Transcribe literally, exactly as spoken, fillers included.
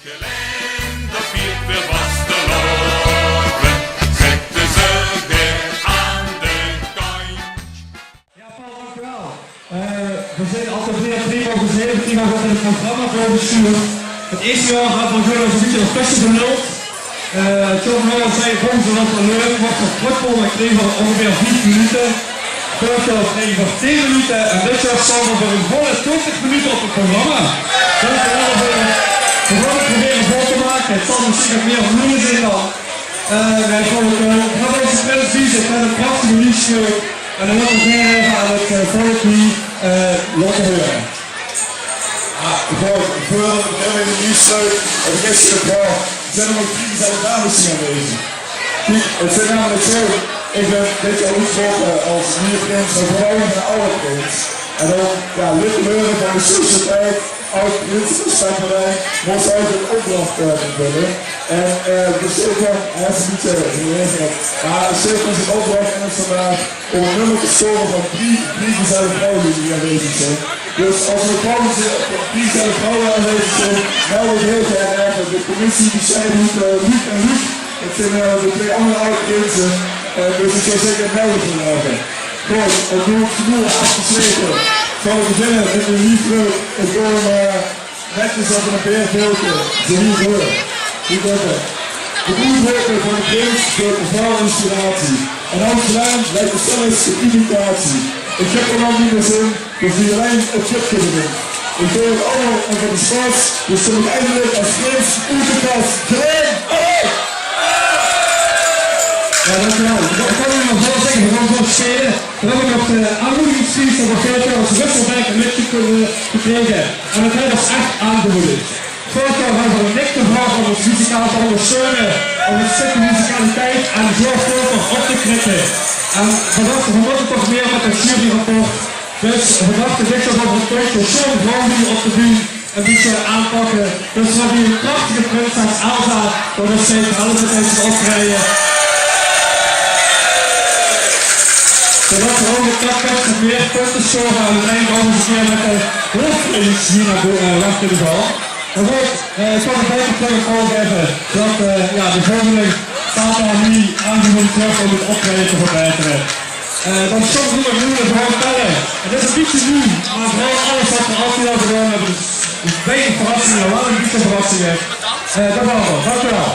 Gelinde viert weer vastelaovend, zette ze weer aan de kantj. Ja, Paul, dank u wel. Eh, we zijn al tot drie april al gezeten, die nog wat in het programma voor gestuurd. Het eerste jaar hadden we zo'n beetje een beste benul. Eh, John Howard zei, vonden ze dat wel leuk, mocht er kort voor, maar kregen we ongeveer vier minuten. Vorig jaar kregen we tien minuten en dit jaar staan we voor een volle twintig minuten op het programma. Dank u wel voor het programma proberen vol te maken. Het zal misschien wat meer moeilijk zijn dan. Eh, wij vonden het, eh, we hadden onze prins bij zich met een prachtige liedje. En dan wil ik weer even aan het, eh, volk hier, eh, laten horen. Ah, gewoon, voordat ik meteen in de nieuws sluit, heb ik eerst een vraag. Zijn er ook drie gezellige dames hier aanwezig? Kiek, het zit namelijk zo. Ik ben dit jaar uitgeroepen als nieuwe prins, maar vooral een oude prins. En dan, ja, lid geworden van de sociëteit, oud prinsenfestijn, moest eigenlijk een opdracht, eh, invullen. En, eh, dus ik heb, hij is niet, eh, gereageerd. Maar Stefan zijn opdracht en is vandaag om een nummer te scoren van drie, drie gezellige vrouwen die hier aanwezig zijn. Dus als er vrouwen zijn, drie gezellige vrouwen aanwezig zijn, meld ik heel graag even. De commissie die zei niet, eh, Luc en Luc, dat zijn, eh, de twee andere oude prinsen. Eh, dus ik zou zeggen, meld ik vandaag. Goed, en nu ik genoeg heb afgesleten, zal ik beginnen met een lief leuk. Ik wil, eh, Netjes als een beerveelke, ze niet horen. Niet hebben. De oerveuken van de prins zorgen voor veel inspiratie. En als gelaam lijkt het zelfs een imitatie. Ik heb er al niet meer zin, dus niet alleen het tripje erin. Ik doe het allemaal en voor de sport, dus kom ik eindelijk als prins uit de kast. Glenn! Ja, dankjewel. Ik kan u nog wel zeggen, we gaan gewoon spelen. We hebben nog de aanmoedigingsspeech van de veertig als Russelbank een liedje kunnen gekregen. En dat hebben we echt aangemoedigd. Vorig jaar hadden we Nick gevraagd om ons muzikaal te ondersteunen, om een stukje muzikaliteit en zorgvuldig op te knippen. En we dachten, we moeten toch meer met het juryrapport. Dus we dachten, dit jaar over een puntje John Browdy op te doen, een beetje aanpakken. Dus we hebben hier een prachtige prinses Elsa, dat is zeker alles met deze optreden. Zodat we ook het podcast met meer punten scoren aan het eind van de keer met de hoofdprijs hier naar boven, eh, weg kunnen gaan. Maar goed, eh, ik zal het even terug aan Paul geven dat, eh, ja, de volgende staat daar nu aangemoedigd terug om het optreden te verbeteren. Eh, dan soms moet ik moeilijk gewoon tellen. Het is een beetje nieuw, maar vooral alles wat we altijd al gedaan hebben. Dus een beetje verrassingen, maar wel een beetje verrassingen. Eh, dat was het. Dank u wel.